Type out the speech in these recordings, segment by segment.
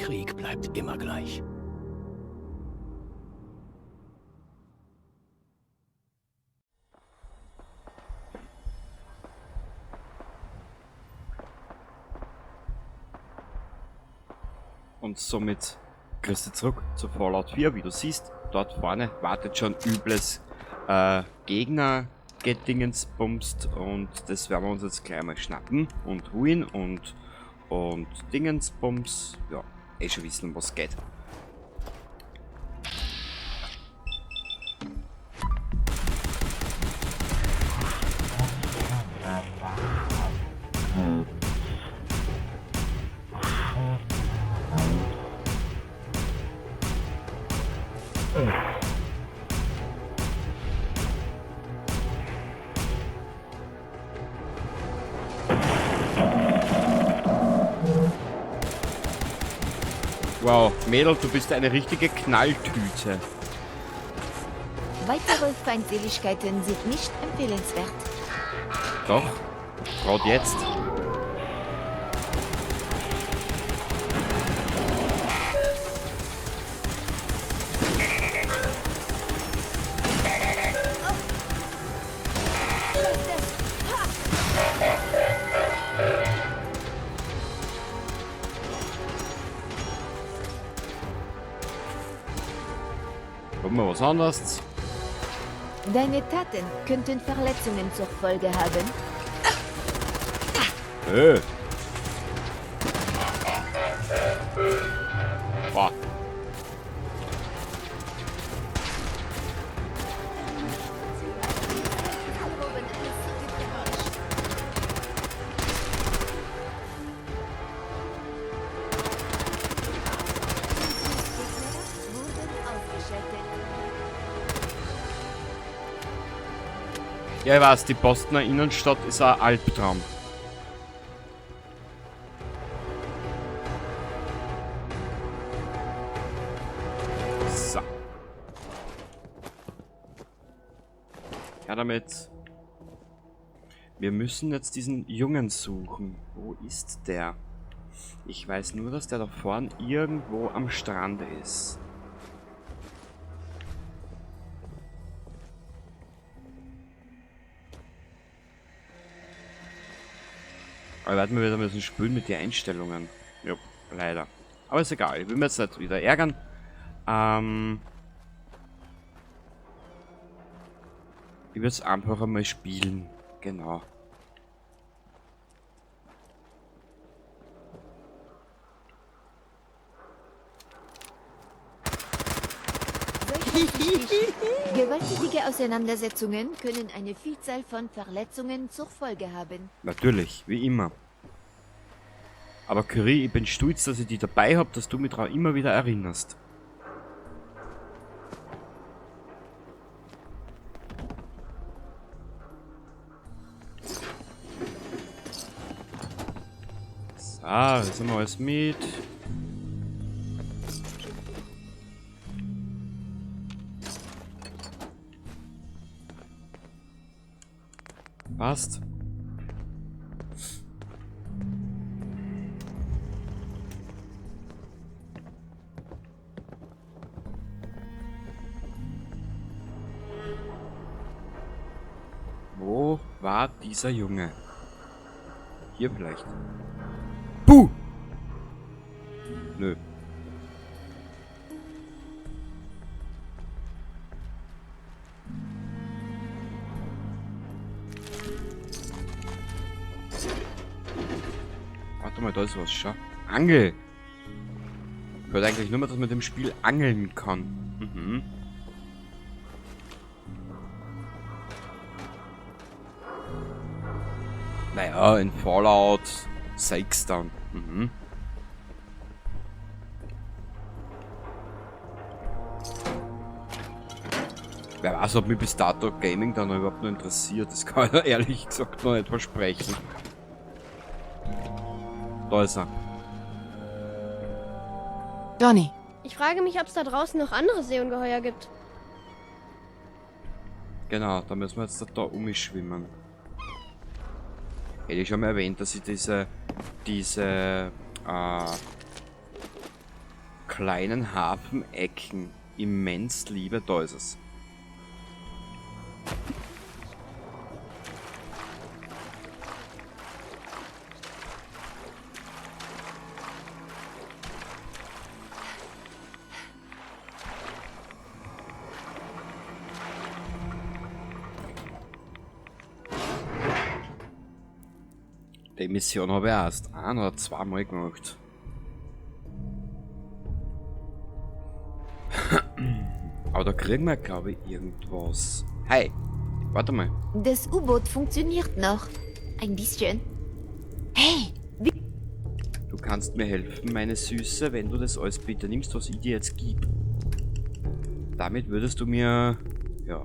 Krieg bleibt immer gleich. Und somit grüß dich zurück zu Fallout 4. Wie du siehst, dort vorne wartet schon übles Gegner Gedingensbumst und das werden wir uns jetzt gleich mal schnappen und holen und Dingensbums. Ja, eh schon wissen, um was geht. Wow, Mädel, du bist eine richtige Knalltüte. Weitere Feindseligkeiten sind nicht empfehlenswert. Doch, gerade jetzt. Probieren wir was anderes. Deine Taten könnten Verletzungen zur Folge haben. Boah. Ja, ich weiß, die Bostoner Innenstadt ist ein Albtraum. So. Ja, damit. Wir müssen jetzt diesen Jungen suchen. Wo ist der? Ich weiß nur, dass der da vorne irgendwo am Strand ist. Aber werden wir wieder müssen spülen mit den Einstellungen. Ja, leider. Aber ist egal, ich will mir jetzt nicht wieder ärgern. Ich würd's einfach einmal spielen. Genau. Gewalttätige Auseinandersetzungen können eine Vielzahl von Verletzungen zur Folge haben. Natürlich, wie immer. Aber Curie, ich bin stolz, dass ich dich dabei hab, dass du mich daran immer wieder erinnerst. So, jetzt haben wir alles mit. Passt. Wo war dieser Junge? Hier vielleicht. Puh! Nö. Warte mal, da ist was, schau. Angel! Ich hört eigentlich nur mal, dass man mit dem Spiel angeln kann. Mhm. Naja, in Fallout 6 dann. Mhm. Wer weiß, ob mich bis dato Gaming dann überhaupt noch interessiert. Das kann ich ehrlich gesagt noch nicht versprechen. Da ist er. Donny. Ich frage mich, ob's da draußen noch andere Seeungeheuer gibt. Genau, da müssen wir jetzt da umschwimmen. Hätte ich schon mal erwähnt, dass ich diese kleinen Hafenecken immens liebe. Da ist es. Die Mission habe ich erst ein oder zweimal gemacht. Aber da kriegen wir, glaube ich, irgendwas. Hey, warte mal. Das U-Boot funktioniert noch. Ein bisschen. Hey, wie Du kannst mir helfen, meine Süße, wenn du das alles bitte nimmst, was ich dir jetzt gib. Damit würdest du mir, ja,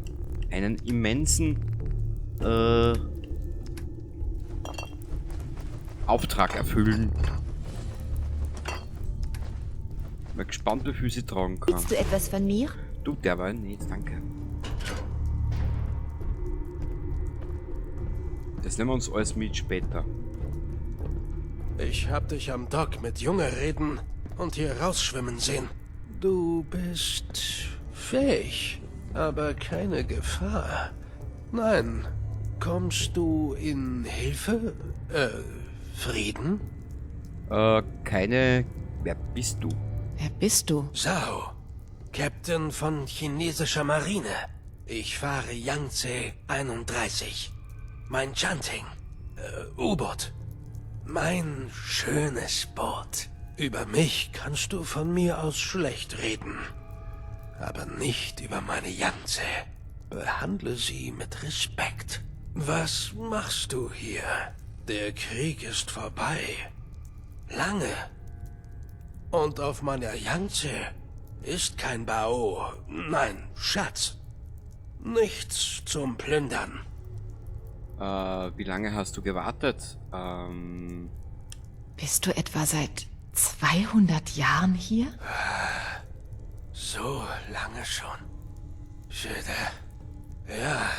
einen immensen Auftrag erfüllen. Bin gespannt, wie viel sie tragen kann. Willst du etwas von mir? Du, derweil nicht, danke. Das nehmen wir uns alles mit später. Ich hab dich am Dock mit Junge reden und hier rausschwimmen sehen. Du bist fähig, aber keine Gefahr. Nein, kommst du in Hilfe? Frieden? Keine... Wer bist du? Wer bist du? Zhao, Captain von chinesischer Marine. Ich fahre Yangtze 31. Mein Chanting. U-Boot. Mein schönes Boot. Über mich kannst du von mir aus schlecht reden. Aber nicht über meine Yangtze. Behandle sie mit Respekt. Was machst du hier? Der Krieg ist vorbei. Lange. Und auf meiner Yangtze ist kein Bao. Nein, Schatz. Nichts zum Plündern. Wie lange hast du gewartet? Bist du etwa seit 200 Jahren hier? So lange schon. Schöne. Ja,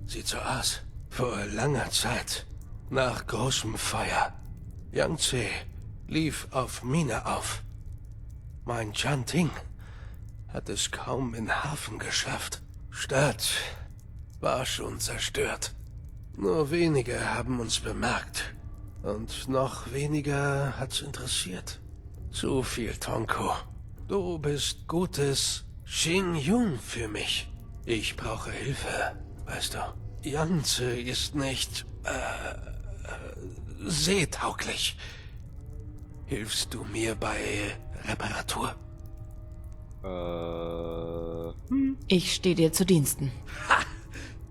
sieht so aus. Vor langer Zeit, nach großem Feuer, Yangtze lief auf Mine auf. Mein Chanting hat es kaum in Hafen geschafft. Stadt war schon zerstört. Nur wenige haben uns bemerkt. Und noch weniger hat's interessiert. Zu viel Tonko. Du bist gutes Xing Yun für mich. Ich brauche Hilfe, weißt du. Yangtze ist nicht seetauglich. Hilfst du mir bei Reparatur? Ich stehe dir zu Diensten. Ha!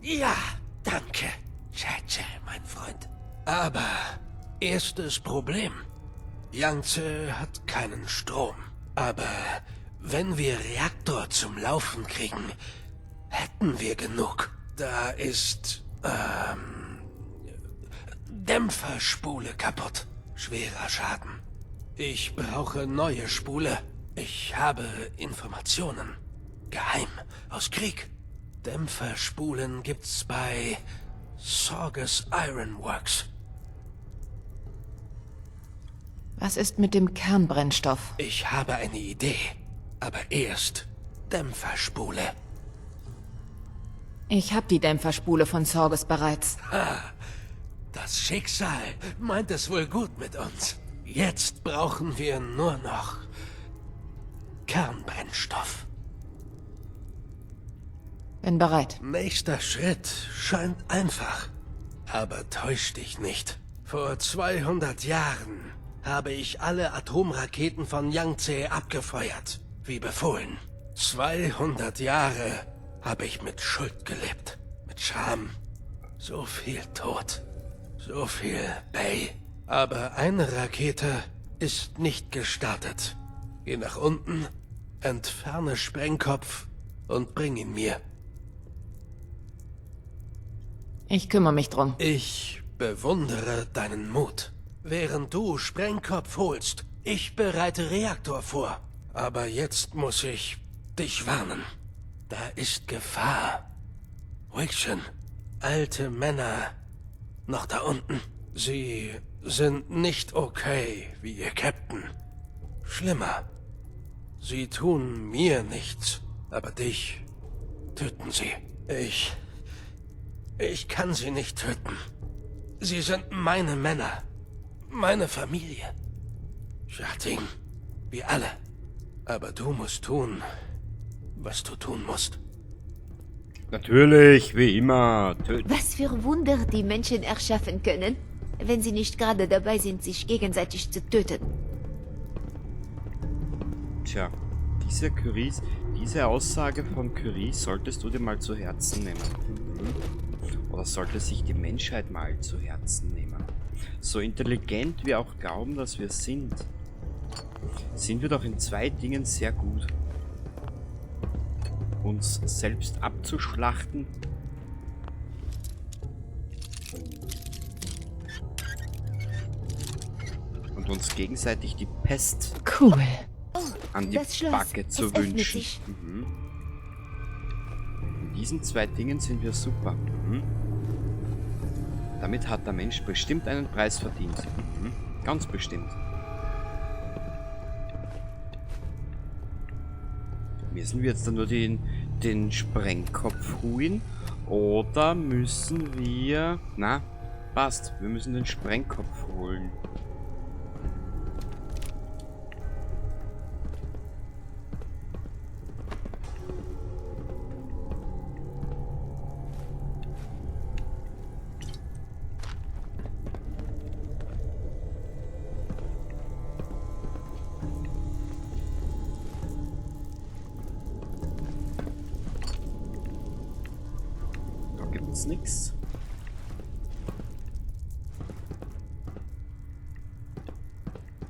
Ja, danke. Tschä, mein Freund. Aber erstes Problem. Yangtze hat keinen Strom. Aber wenn wir Reaktor zum Laufen kriegen, hätten wir genug. Da ist Dämpferspule kaputt. Schwerer Schaden. Ich brauche neue Spule. Ich habe Informationen. Geheim, aus Krieg. Dämpferspulen gibt's bei Sorges Ironworks. Was ist mit dem Kernbrennstoff? Ich habe eine Idee, aber erst Dämpferspule. Ich hab die Dämpferspule von Sorges bereits. Ha, das Schicksal meint es wohl gut mit uns. Jetzt brauchen wir nur noch Kernbrennstoff. Bin bereit. Nächster Schritt scheint einfach. Aber täusch dich nicht. Vor 200 Jahren habe ich alle Atomraketen von Yangtze abgefeuert, wie befohlen. 200 Jahre habe ich mit Schuld gelebt, mit Scham. So viel Tod, so viel Bay. Aber eine Rakete ist nicht gestartet. Geh nach unten, entferne Sprengkopf und bring ihn mir. Ich kümmere mich drum. Ich bewundere deinen Mut. Während du Sprengkopf holst, ich bereite Reaktor vor. Aber jetzt muss ich dich warnen. Da ist Gefahr. Wiction, alte Männer, noch da unten. Sie sind nicht okay, wie ihr Captain. Schlimmer. Sie tun mir nichts, aber dich töten sie. Ich kann sie nicht töten. Sie sind meine Männer. Meine Familie. Jiading, wir alle. Aber du musst tun, was du tun musst. Natürlich, wie immer. Töten. Was für Wunder die Menschen erschaffen können, wenn sie nicht gerade dabei sind, sich gegenseitig zu töten. Tja, diese Aussage von Curie solltest du dir mal zu Herzen nehmen. Oder sollte sich die Menschheit mal zu Herzen nehmen. So intelligent wir auch glauben, dass wir sind, sind wir doch in zwei Dingen sehr gut. Uns selbst abzuschlachten und uns gegenseitig die Pest Cool. an die Das Schloss. Backe zu Es öffnet wünschen. sich. In diesen zwei Dingen sind wir super. Damit hat der Mensch bestimmt einen Preis verdient. Ganz bestimmt. Müssen wir jetzt dann nur den Sprengkopf holen? Oder müssen wir... Na, passt. Wir müssen den Sprengkopf holen. Da gibt's nix.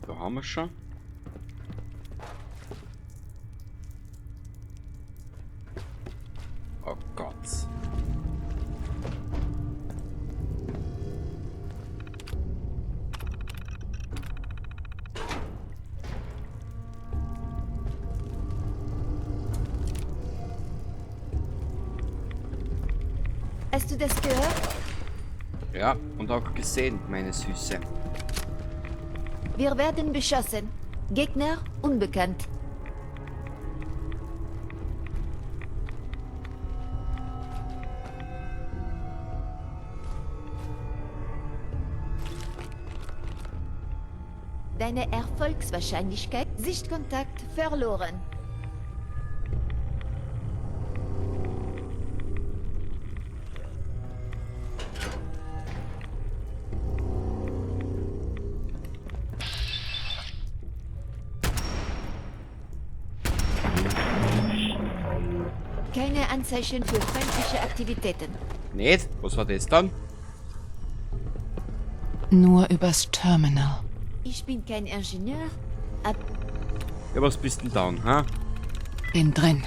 Da haben wir schon. Oh Gott. Hast du das gehört? Ja, und auch gesehen, meine Süße. Wir werden beschossen. Gegner unbekannt. Deine Erfolgswahrscheinlichkeit, Sichtkontakt verloren. Keine Anzeichen für feindliche Aktivitäten. Nicht? Was war das dann? Nur übers Terminal. Ich bin kein Ingenieur, aber Ja, was bist denn down, ha? Bin drin.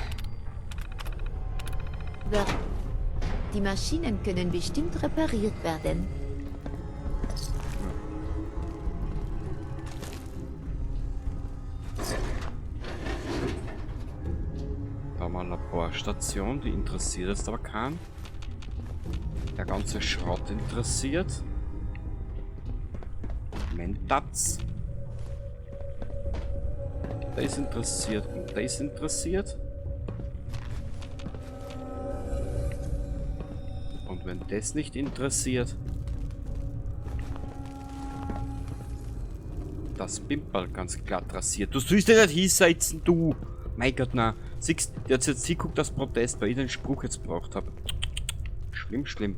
die Maschinen können bestimmt repariert werden. Da haben wir eine Laborstation, die interessiert jetzt aber keinen. Der ganze Schrott interessiert. Mentats. Der ist interessiert und der ist interessiert. Und wenn das nicht interessiert, das Pimperl ganz glatt rasiert. Du sollst dich nicht hinsetzen, du! Mein Gott, na. Siehst, der hat jetzt hingeguckt aus Protest, weil ich den Spruch jetzt gebraucht hab. Schlimm, schlimm.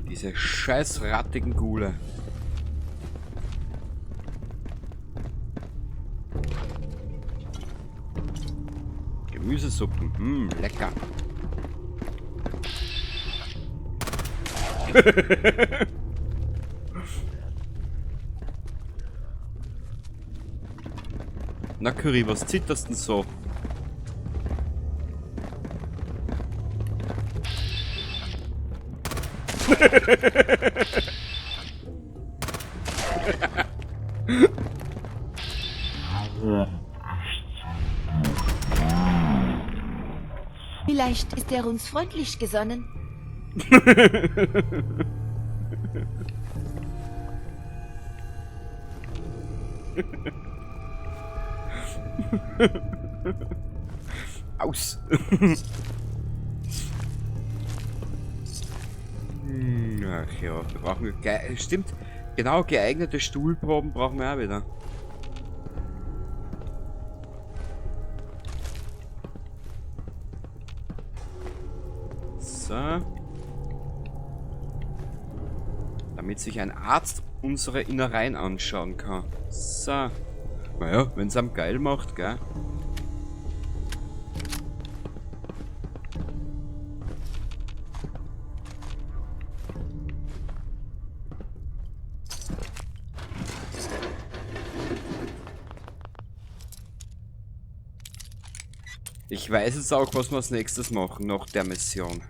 Diese scheiß rattigen Ghule. Gemüsesuppen, lecker. Na Curie, was zitterst denn so? Vielleicht ist er uns freundlich gesonnen. Aus! Ach ja, wir brauchen stimmt, genau, geeignete Stuhlproben brauchen wir auch wieder. So. Damit sich ein Arzt unsere Innereien anschauen kann. So. Naja, wenn's einem geil macht, gell? Ich weiß jetzt auch, was wir als nächstes machen nach der Mission.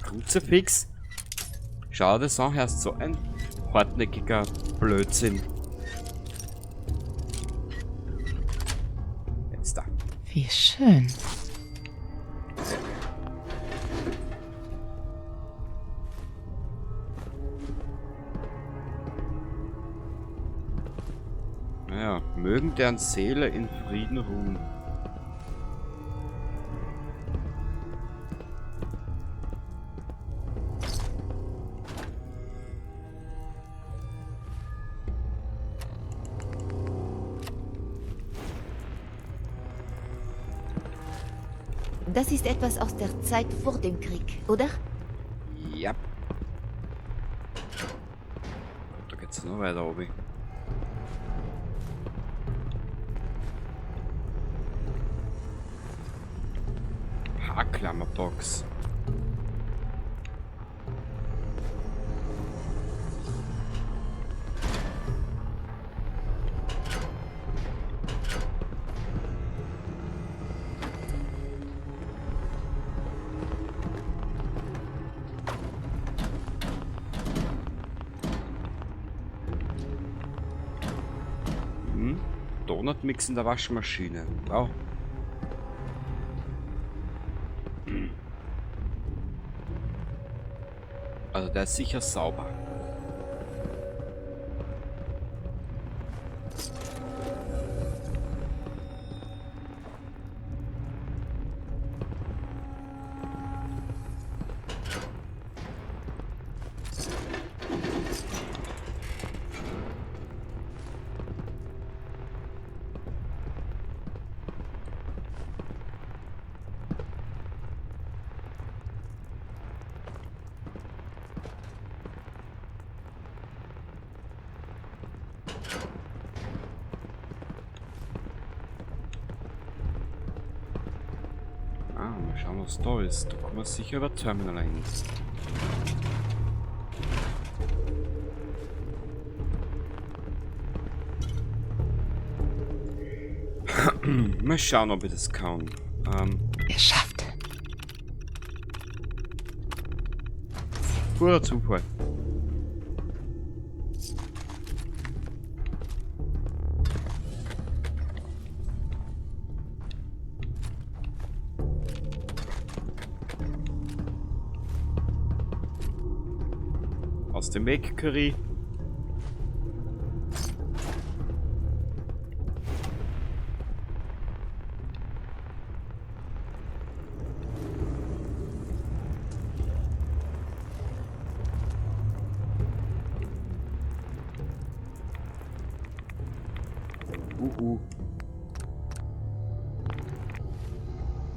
Kruzifix? Schau dir das an, erst so ein hartnäckiger Blödsinn. Jetzt da. Wie schön. Naja, mögen deren Seele in Frieden ruhen. Das ist etwas aus der Zeit vor dem Krieg, oder? Ja. Da geht's noch weiter oben. Haarklammerbox. Donutmix in der Waschmaschine. Wow. Also der ist sicher sauber. Ah, mal schauen, was da ist. Da kommen wir sicher über Terminal hin. Mal schauen, ob ich das kann. Geschafft. Purer Zufall. Aus dem Weg, Curry. Uhu.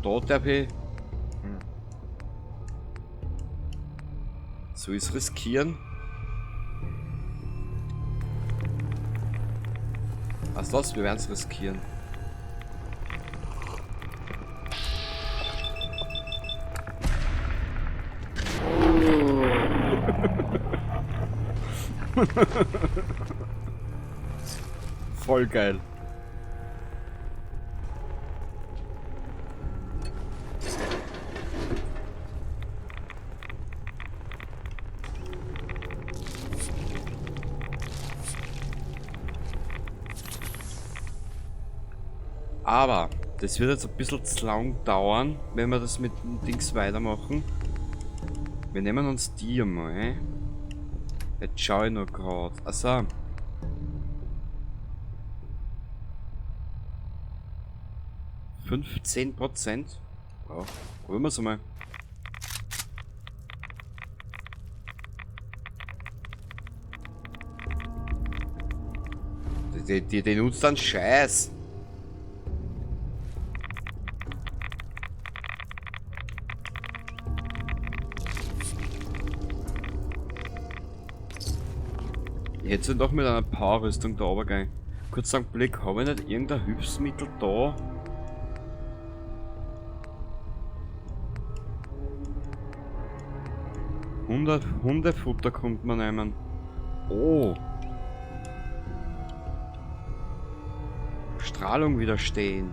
Dort darf ich. Soll ich's riskieren? Was los? Wir werden's riskieren. Voll geil. Aber das wird jetzt ein bisschen zu lang dauern, wenn wir das mit dem Dings weitermachen. Wir nehmen uns die einmal. Jetzt schaue ich noch grad. Also. 15%. Ja, probieren wir's einmal. Die nutzt dann Scheiß. Ich hätte sie doch mit einer Power-Rüstung da runtergehen. Kurz einen Blick, habe ich nicht irgendein Hilfsmittel da? Hundefutter kommt man nehmen. Oh. Strahlung widerstehen.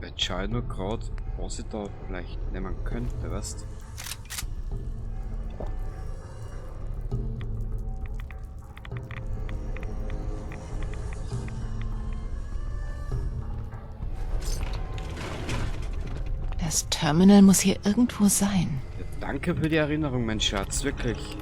Jetzt schau ich nur grad, was ich da vielleicht nehmen könnte, weißt? Das Terminal muss hier irgendwo sein. Ja, danke für die Erinnerung, mein Schatz, wirklich.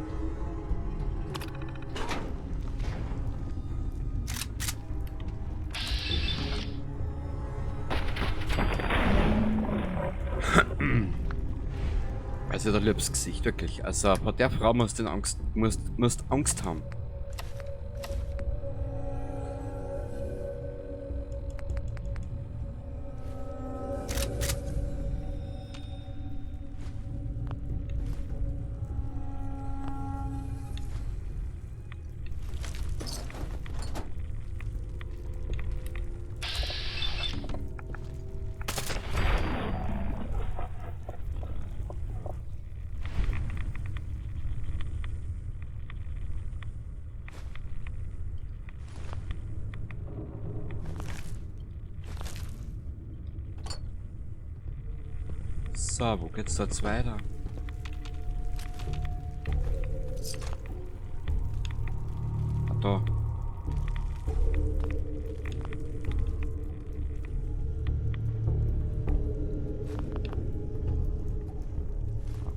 Also der liebes Gesicht, wirklich. Also vor der Frau musst du Angst haben. So, wo geht's da jetzt weiter? Ah, da.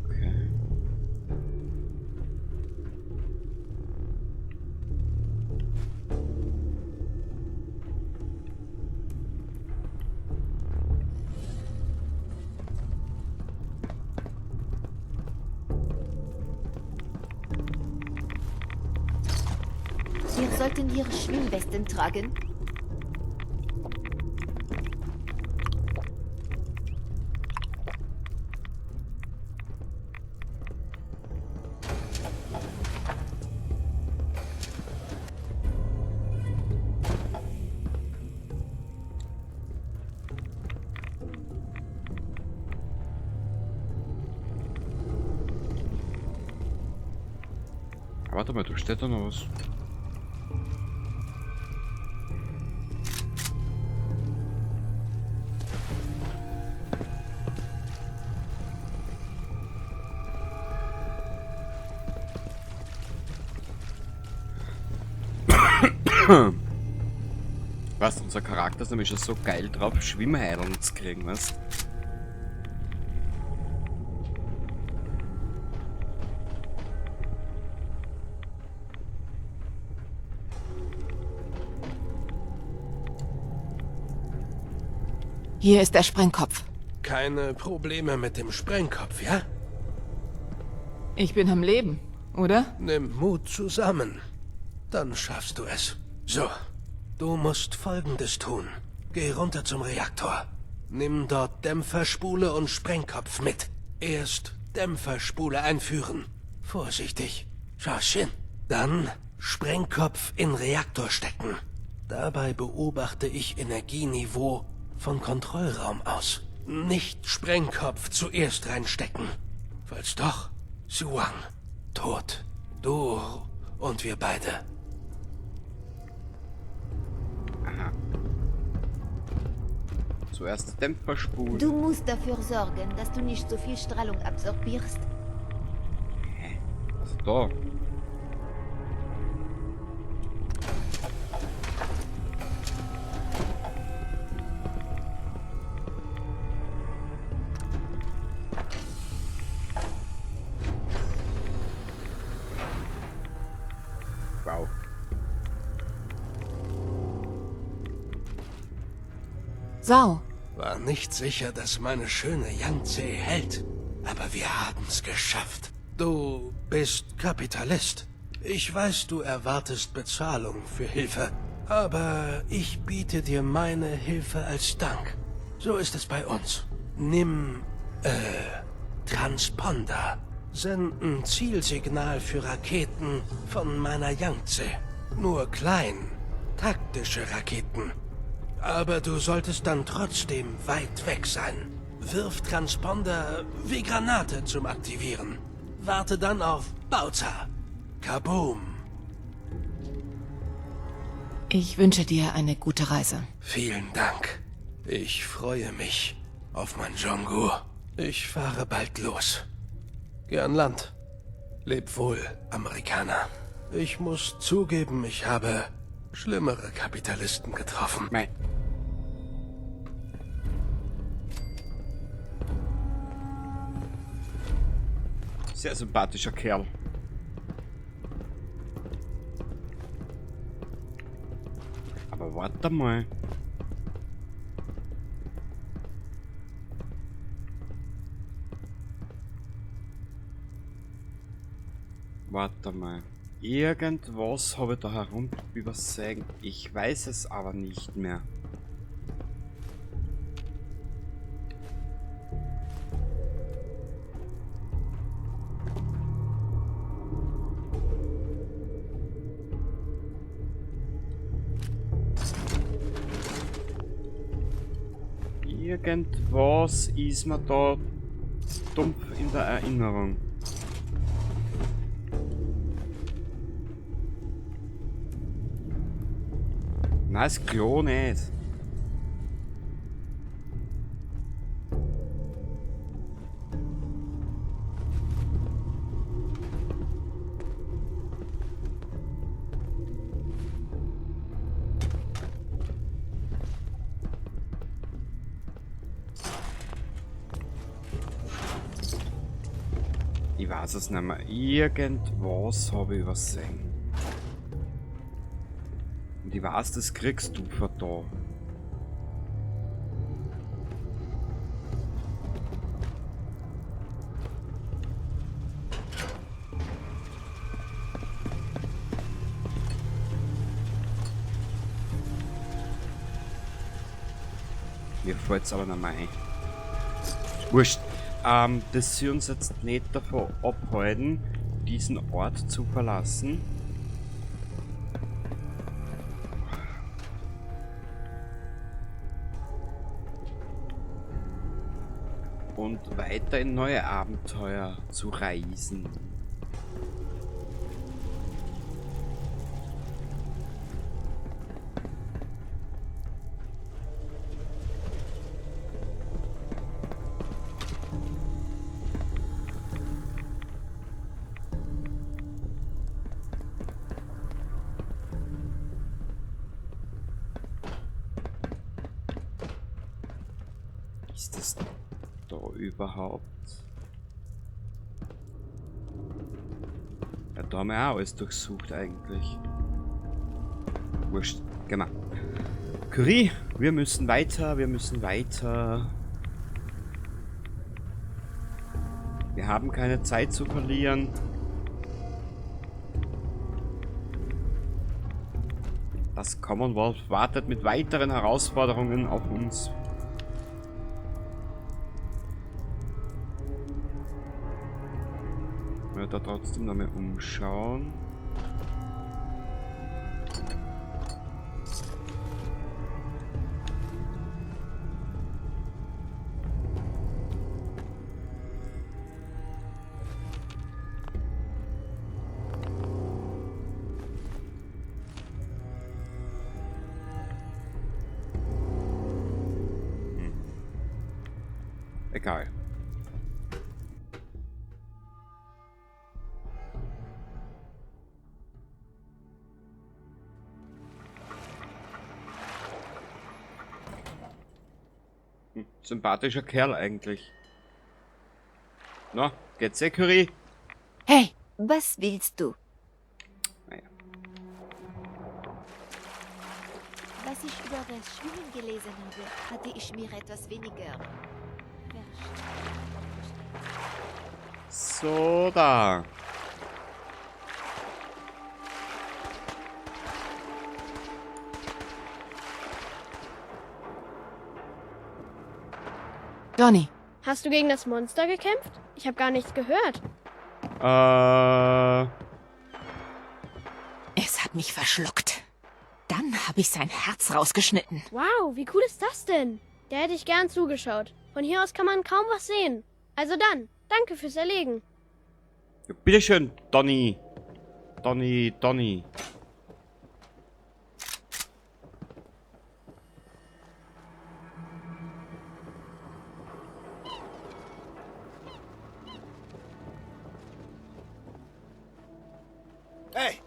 Okay. Wir sollten hier Schwimmwesten tragen. Warte mal, da steht da noch was. Was, unser Charakter ist nämlich schon so geil drauf, Schwimmheilen zu kriegen, weißt? Hier ist der Sprengkopf. Keine Probleme mit dem Sprengkopf, ja? Ich bin am Leben, oder? Nimm Mut zusammen. Dann schaffst du es. So, du musst Folgendes tun. Geh runter zum Reaktor. Nimm dort Dämpferspule und Sprengkopf mit. Erst Dämpferspule einführen. Vorsichtig. Shashin. Dann Sprengkopf in Reaktor stecken. Dabei beobachte ich Energieniveau von Kontrollraum aus. Nicht Sprengkopf zuerst reinstecken. Falls doch, Suang, tot. Du und wir beide. Aha. Zuerst Dämpferspule. Du musst dafür sorgen, dass du nicht so viel Strahlung absorbierst. Hä? Also da. Wow. Sau. War nicht sicher, dass meine schöne Yangtze hält. Aber wir haben's geschafft. Du bist Kapitalist. Ich weiß, du erwartest Bezahlung für Hilfe. Aber ich biete dir meine Hilfe als Dank. So ist es bei uns. Nimm, Transponder. Senden Zielsignal für Raketen von meiner Yangtze. Nur klein, taktische Raketen. Aber du solltest dann trotzdem weit weg sein. Wirf Transponder wie Granate zum Aktivieren. Warte dann auf Bauza. Kaboom. Ich wünsche dir eine gute Reise. Vielen Dank. Ich freue mich auf mein Jongu. Ich fahre bald los. Geh an Land. Leb wohl, Amerikaner. Ich muss zugeben, ich habe schlimmere Kapitalisten getroffen. Nein. Sehr sympathischer Kerl. Aber warte mal. Warte mal. Irgendwas habe ich da herum übersehen. Ich weiß es aber nicht mehr. Irgendwas ist mir da dumpf in der Erinnerung. Nein, das Klo nicht. Ich weiß es nicht mehr. Irgendwas habe ich übersehen. Und ich weiß, das kriegst du von da. Mir fällt's aber nicht mehr ein. Wurscht. Das soll uns jetzt nicht davon abhalten, diesen Ort zu verlassen. Und weiter in neue Abenteuer zu reisen. Ist das da überhaupt? Ja, da haben wir auch alles durchsucht eigentlich. Wurscht, genau. Curie, wir müssen weiter, wir müssen weiter. Wir haben keine Zeit zu verlieren. Das Commonwealth wartet mit weiteren Herausforderungen auf uns. mich da trotzdem noch mal umschauen. Egal. Sympathischer Kerl eigentlich. Na, geht's eh, Curie? Hey, Was willst du? Naja. Was ich über das Schwimmen gelesen habe, hatte ich mir etwas weniger vorgestellt. So, da. Donny, Hast du gegen das Monster gekämpft? Ich habe gar nichts gehört. Es hat mich verschluckt. Dann habe ich sein Herz rausgeschnitten. Wow, wie cool ist das denn? Da hätte ich gern zugeschaut. Von hier aus kann man kaum was sehen. Also dann, danke fürs Erlegen. Ja, bitteschön, Donny. Donny, Donny. Hey!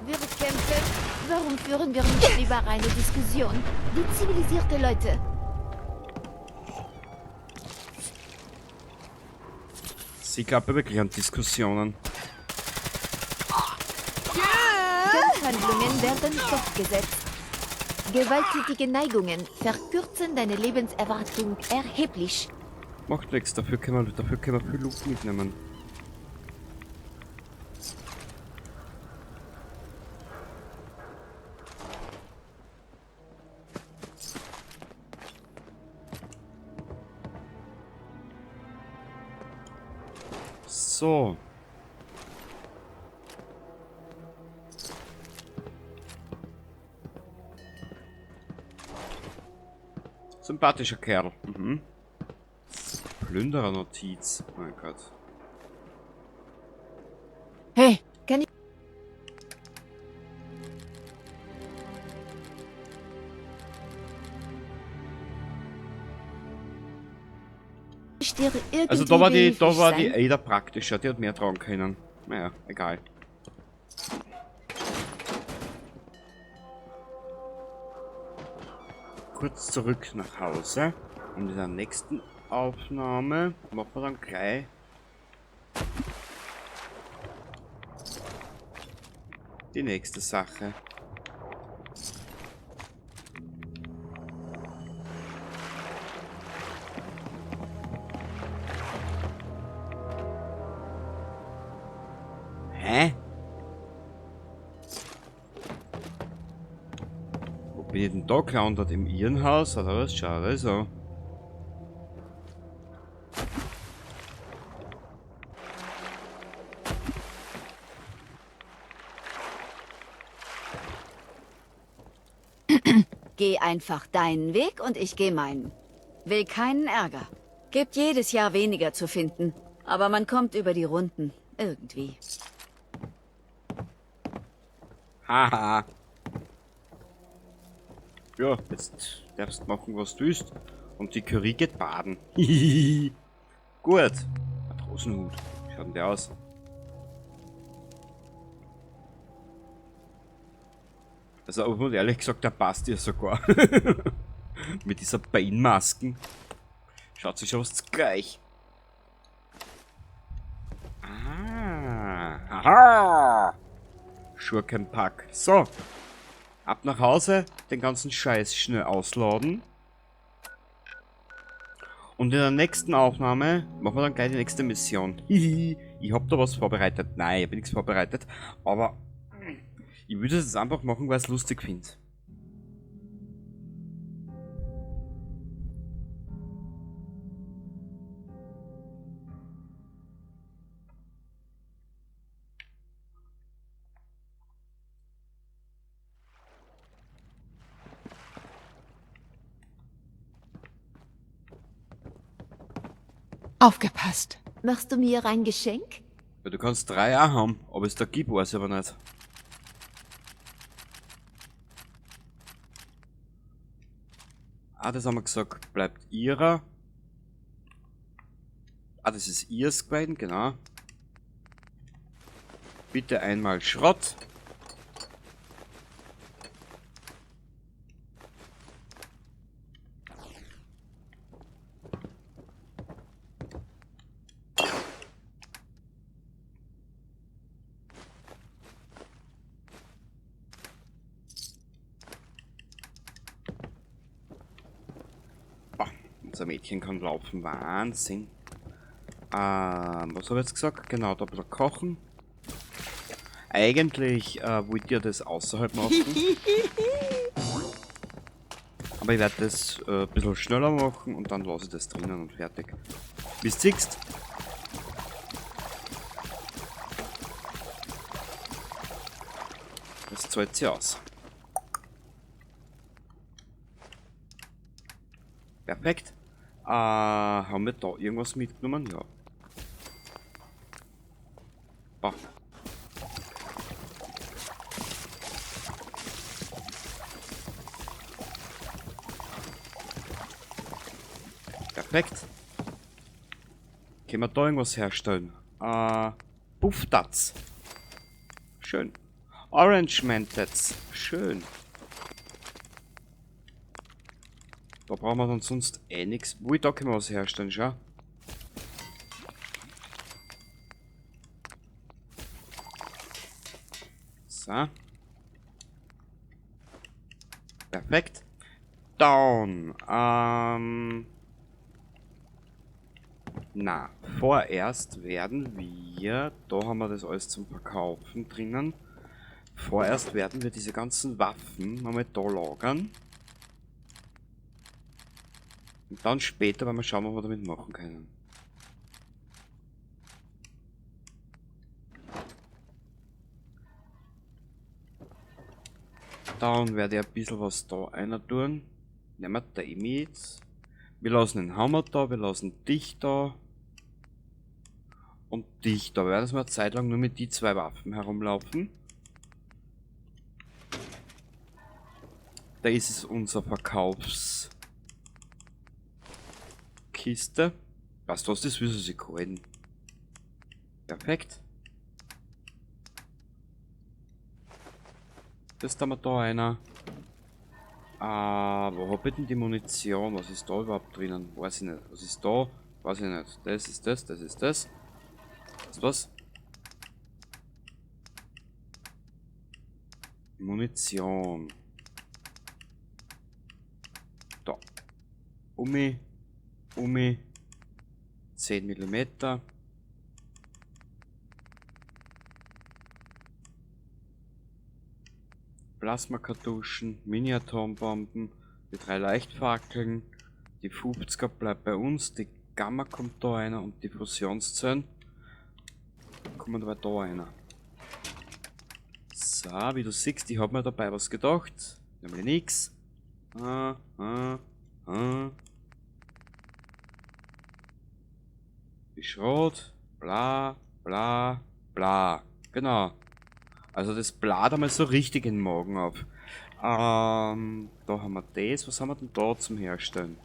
Wir kämpfen. Warum führen wir nicht lieber eine Diskussion? Die zivilisierte Leute. Sie glaubt ja wirklich an Diskussionen. Kampfhandlungen werden fortgesetzt. Gewalttätige Neigungen verkürzen deine Lebenserwartung erheblich. Macht nichts, dafür können wir viel Loot mitnehmen. So. Sympathischer Kerl. Mhm. Plünderer-Notiz. Mein Gott. Hey, Kann ich dir irgendwie Also da war die behilflich sein? Ada praktischer, die hat mehr tragen können. Naja, egal. Kurz zurück nach Hause. Und in der nächsten Aufnahme machen wir dann gleich die nächste Sache. Hä? Wo bin ich denn da gelandet? Im Irrenhaus oder was? Schade so. Geh einfach deinen Weg und ich geh meinen. Will keinen Ärger. Gibt jedes Jahr weniger zu finden. Aber man kommt über die Runden. Irgendwie. Haha. Ja, jetzt darfst du machen, was du willst. Und die Curie geht baden. Gut. Matrosenhut. Wie schaut denn der aus? Also, und ehrlich gesagt, der passt ihr sogar. Mit dieser Beinmasken. Schaut sich schon was gleich. Ah. Aha. Schurkenpack. So. Ab nach Hause, den ganzen Scheiß schnell ausladen. Und in der nächsten Aufnahme machen wir dann gleich die nächste Mission. Hihi, ich hab da was vorbereitet. Nein, ich hab nichts vorbereitet. Aber ich würde es jetzt einfach machen, weil ich es lustig find. Aufgepasst. Machst du mir ein Geschenk? Ja, du kannst 3 auch haben, ob es da gibt, weiß ich aber nicht. Ah, das haben wir gesagt, bleibt ihrer. Ah, das ist ihrs gewesen, genau. Bitte einmal Schrott. Unser Mädchen kann laufen, Wahnsinn. Was hab ich jetzt gesagt? Genau, da ein bisschen kochen. Eigentlich wollt ihr das außerhalb machen. Aber ich werde das ein bisschen schneller machen und dann lasse ich das drinnen und fertig. Wie du siehst. Das zahlt sich aus. Perfekt. Haben wir da irgendwas mitgenommen? Ja. Bah. Perfekt. Können wir da irgendwas herstellen? Bufftats. Schön. Orange Mentats. Schön. Da brauchen wir dann sonst eh nix. Wo ich da können wir was herstellen, schau. So. Perfekt. Down. Na, vorerst werden wir... Da haben wir das alles zum Verkaufen drinnen. Vorerst werden wir diese ganzen Waffen mal da lagern. Und dann später werden wir schauen, was wir damit machen können. Dann werde ich ein bisschen was da einer tun. Nehmen wir den mit. Wir lassen den Hammer da, wir lassen dich da. Und dich da. Wir werden jetzt mal eine Zeit lang nur mit die zwei Waffen herumlaufen. Da ist es unser Verkaufskiste. Weißt du was, das will sie sich halten. Perfekt. Das haben wir da einer. Wo hab ich denn die Munition? Was ist da überhaupt drinnen? Weiß ich nicht. Was ist da? Weiß ich nicht. Das ist das, das ist das. Weißt du was? Munition. Da. Umi. Umi. 10 Millimeter. Plasmakartuschen, Mini-Atombomben, die 3 Leichtfackeln, die 50er bleibt bei uns, die Gamma kommt da einer und die Fusionszellen kommen aber da einer. So, wie du siehst, ich hab mir dabei was gedacht. Nämlich nix. Die Schrot, bla, bla, bla. Genau. Also das bläht einmal so richtig in den Magen auf. Da haben wir das. Was haben wir denn da zum Herstellen?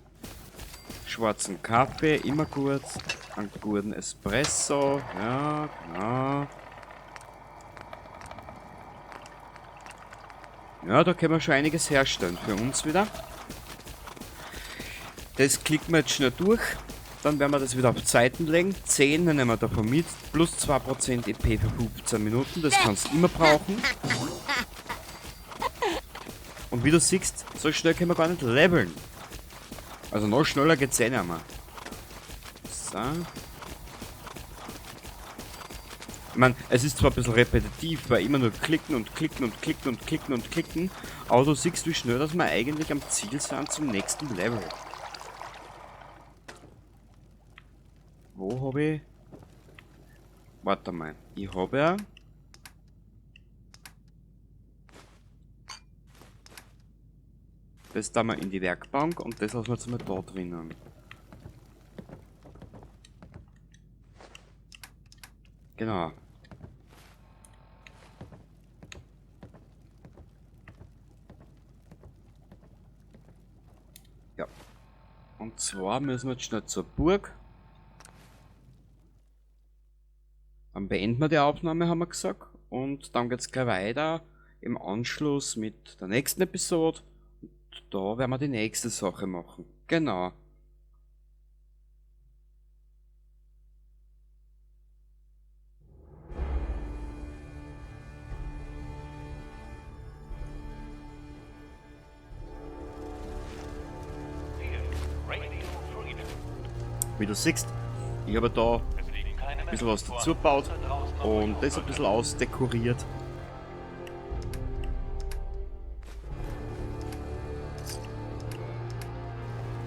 Schwarzen Kaffee, immer gut. Einen guten Espresso. Ja, genau. Ja, da können wir schon einiges herstellen für uns wieder. Das klicken wir jetzt schnell durch. Dann werden wir das wieder auf Zeiten legen. 10 nehmen wir davon mit. Plus 2% EP für 15 Minuten. Das kannst du immer brauchen. Und wie du siehst, so schnell können wir gar nicht leveln. Also noch schneller geht's eh nicht mehr. So. Ich mein, es ist zwar ein bisschen repetitiv, weil immer nur klicken und klicken und klicken und klicken und klicken. Aber du siehst, wie schnell, dass wir eigentlich am Ziel sind zum nächsten Level. Wo hab ich? Warte mal. Ich hab ja... Das da mal in die Werkbank und das lassen wir jetzt mal da drinnen. Genau. Ja. Und zwar müssen wir jetzt schnell zur Burg. Dann beenden wir die Aufnahme, haben wir gesagt. Und dann geht's gleich weiter im Anschluss mit der nächsten Episode. Und da werden wir die nächste Sache machen. Genau. Wie du siehst, ich habe da ein bisschen was dazu gebaut und das ein bisschen ausdekoriert.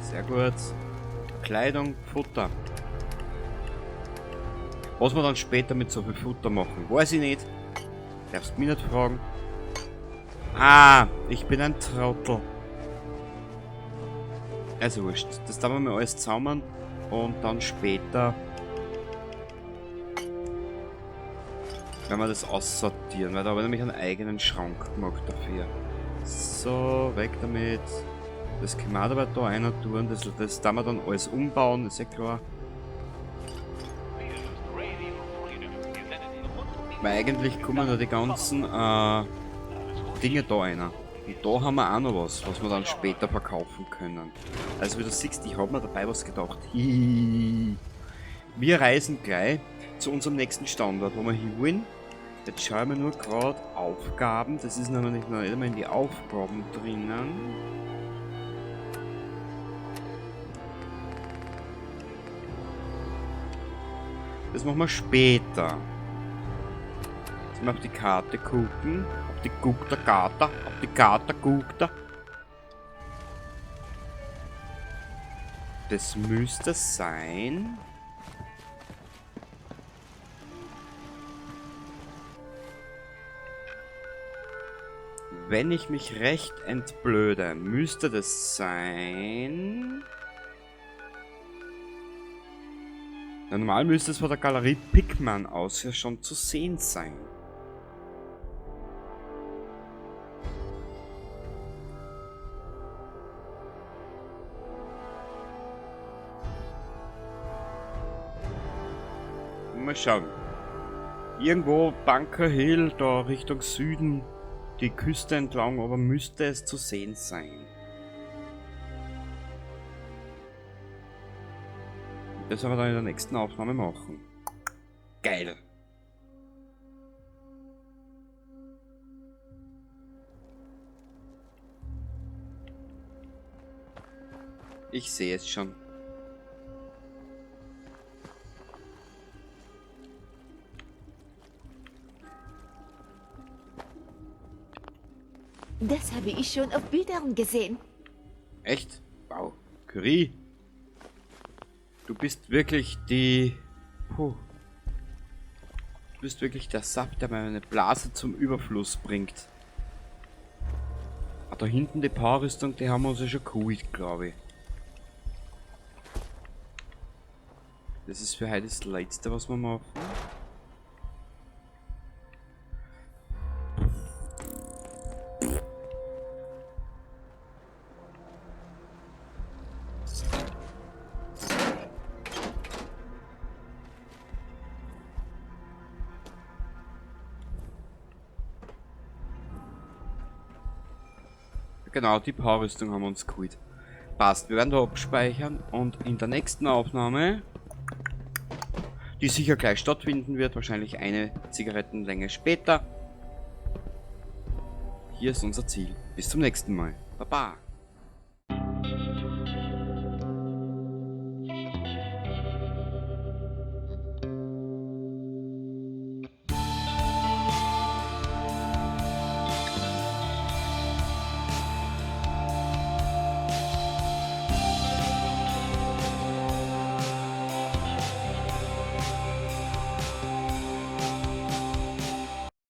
Sehr gut. Kleidung, Futter. Was wir dann später mit so viel Futter machen, weiß ich nicht. Darfst mich nicht fragen. Ah, ich bin ein Trottel. Also wurscht, das darf man mal alles zusammen und dann später werden wir das aussortieren, weil da habe ich nämlich einen eigenen Schrank gemacht dafür. So, weg damit. Das können wir aber da einer tun, das darf man dann alles umbauen, ist ja klar. Weil eigentlich kommen da die ganzen Dinge da rein. Und da haben wir auch noch was, was wir dann später verkaufen können. Also wie du siehst, ich hab mir dabei was gedacht. Hihihi. Wir reisen gleich zu unserem nächsten Standort, wo wir hin wollen. Jetzt schauen wir nur grad Aufgaben. Das ist nämlich noch nicht einmal in die Aufgaben drinnen. Das machen wir später. Jetzt mal auf die Karte gucken. Auf die guckt der Karte. Auf die Karte guckt er. Das müsste sein. Wenn ich mich recht entblöde, müsste das sein. Na, normal müsste es von der Galerie Pickman aus ja schon zu sehen sein. Mal schauen. Irgendwo Bunker Hill, da Richtung Süden, die Küste entlang, aber müsste es zu sehen sein. Das werden wir dann in der nächsten Aufnahme machen. Geil. Ich sehe es schon. Das habe ich schon auf Bildern gesehen. Echt? Wow. Curie. Du bist wirklich die... Puh. Du bist wirklich der Saft, der meine Blase zum Überfluss bringt. Ah, da hinten die Powerrüstung, die haben wir uns ja schon geholt, glaub ich. Das ist für heute das Letzte, was wir machen. Genau, die Powerrüstung haben wir uns geholt. Passt, wir werden da abspeichern und in der nächsten Aufnahme, die sicher gleich stattfinden wird, wahrscheinlich eine Zigarettenlänge später. Hier ist unser Ziel. Bis zum nächsten Mal. Baba.